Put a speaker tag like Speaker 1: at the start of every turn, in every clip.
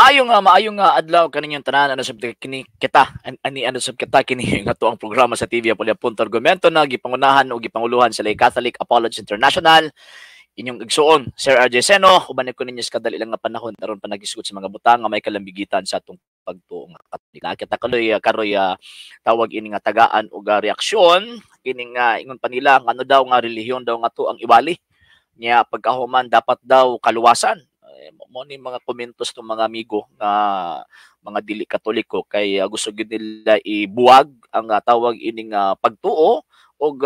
Speaker 1: Maayong adlaw kaninyong tanan. Ano sab kini kita ani ano sab kita kini nga ang programa sa TV Apolya Punto Argumento na gipangunahan o gipanguluhan sa Lay Catholic Apologists International. Inyong igsuon, Sir RJ Seno, uban ko ninyo sa kadali lang nga panahon aron pa nagisgot sa mga butang nga may kalambigitan sa atong pagtuo nga Katolik. Nakita kaloy karoy tawag ini nga tagaan og reaksyon kini nga ingon pa nila ngano daw nga relihiyon daw nga to ang iwali niya, pagkahuman dapat daw kaluwasan. Mo ni mga komentos ng mga amigo nga mga dili Katoliko kay gusto gyud nila ibuwag ang tawag ining pagtuo og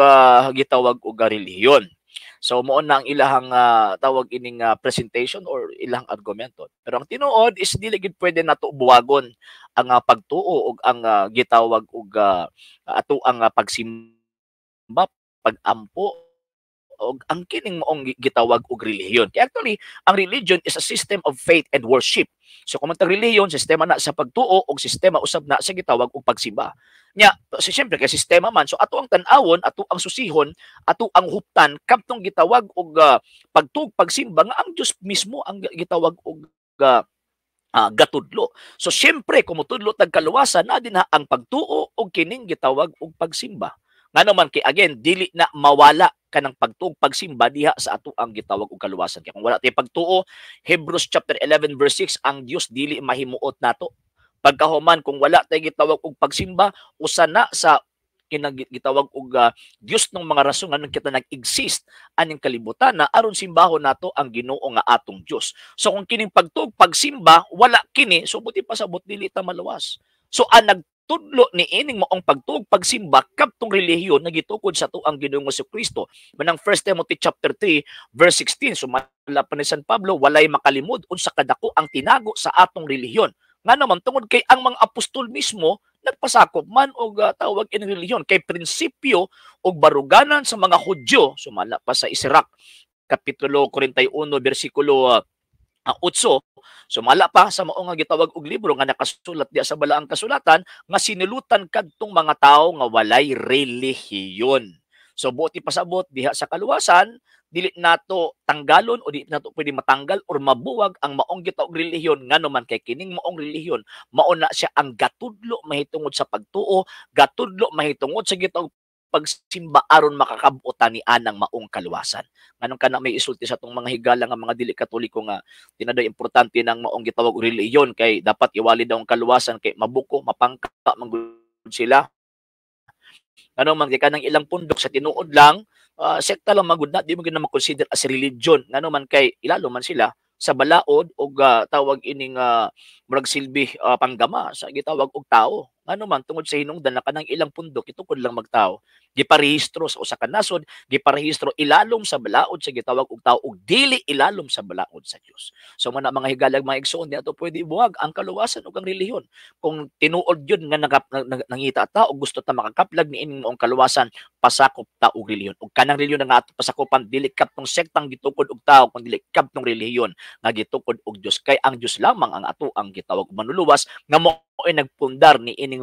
Speaker 1: gitawag og relihiyon. So mo na ang ilahang tawag ining presentation or ilang argumento. Pero ang tinuod is dili gid pwede nato buwagon ang pagtuo og ang gitawag og ato ang pagsimba, pagampo og ang kining maong gitawag og relihiyon. Kaya actually, ang religion is a system of faith and worship. So kung ang relihiyon, sistema na sa pagtuo og sistema usab na sa gitawag og pagsimba. Nya, so, siyempre kay sistema man, so ato ang tan-awon, ato ang susihon, ato ang huptan kadtong gitawag og pagtuo, pagsimba nga ang Dios mismo ang gitawag og gatudlo. So siyempre kung motudlo tag kaluwasan na din ang pagtuo og kining gitawag og pagsimba. Ngano man kay again dili na mawala kanang pagtuo, pagsimba diha sa ato ang gitawag og kaluwasan. Kay kung wala tay pagtuo, Hebrews chapter 11 verse 6, ang Dios dili mahimuot nato. Pagkahuman kung wala tay gitawag og pagsimba, usa na sa kinagitawag og Dios ng mga rason nganong kita nag-exist aning kalibutan na aron simbahon nato ang Ginoo nga atong Dios. So kung kining pagtuo, pagsimba wala kini, so buti pasabot dili ta maluwas. So ang nagtudlo ni ining maong pagtuo, pagsimba kadtong relihiyon na gitukod sa tuang Ginoong Kristo. Manang 1 Timothy chapter 3 verse 16, sumala pa ni San Pablo, walay makalimod unsa kadako ang tinago sa atong relihiyon. Ngano man tungod kay ang mga apostol mismo nagpasakop man og tawag ining relihiyon kay prinsipyo og baruganan sa mga Hudyo, sumala pa sa Israk kapitulo 41 bersikulo 8, sumala pa sa mao nga gitawag og libro nga nakasulat diya sa balaang kasulatan nga sinulutan kadtong mga tawo nga walay relihiyon. So buot ipasabot diha sa kaluwasan, dili nato tanggalon o dili nato pwede matanggal or mabuwag ang maong gitawag relihiyon, ngano man kay kining maong relihiyon mao na siya ang gatudlo mahitungod sa pagtuo, gatudlo mahitungod sa gitawag pagsimba aron makakab-ot ni anang maong kaluwasan. Nganong kana may isulti sa atong mga higala nga mga dili Katoliko nga di na daw importante nang maong gitawag og relihiyon kay dapat iwali daw ang kaluwasan kay mabuko, mapangka man gud sila. Ngano man kay kanang ilang pundok sa tinuod lang sekta lang magud na, di mo gyud na ma-consider as religion, ngano man kay ilalo man sila sa balaod og tawag ining murag silbi panggama sa gitawag og tao. Ngano man tungod sa hinungdan na kanang ilang pundok itukod lang magtao, giparehistro sa usa ka nasod, giparehistro ilalom sa balaod sa gitawag og tao ug dili ilalom sa balaod sa Dios. So mo na mga higalag, mga igsoon, di ato pwede ibuwag ang kaluwasan ug ang relihiyon. Kung tinuod yun nga nangita ta og gusto ta makakaplag ni ining maong kaluwasan, pasakop ta og relihiyon. Ug kanang relihiyon nga ato pasakopan dili kadtong sektang gitukod og tao kun dili kadtong relihiyon nga gitukod og Dios, kay ang Dios lamang ang ato ang gitawag og manluluwas nga mo'y nagpundar ni ining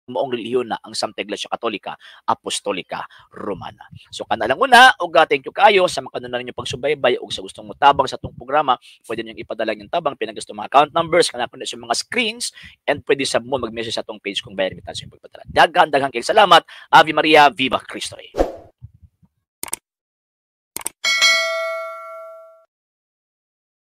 Speaker 1: maong relihiyon na ang Santa Iglesia Katolika Apostolika Romana. So kana lang una ug thank you kaayo sa makanunan ninyo pagsubaybay, ug sa gustong motabang sa atong programa, pwede niyo ipadala inyong tabang pinagasto mga account numbers kana kuno sa mga screens, and pwede sa mo mag-message sa atong page kung bayar remittance yung pagpadala. Daghan daghang kay salamat. Ave Maria, Viva Cristo Rey.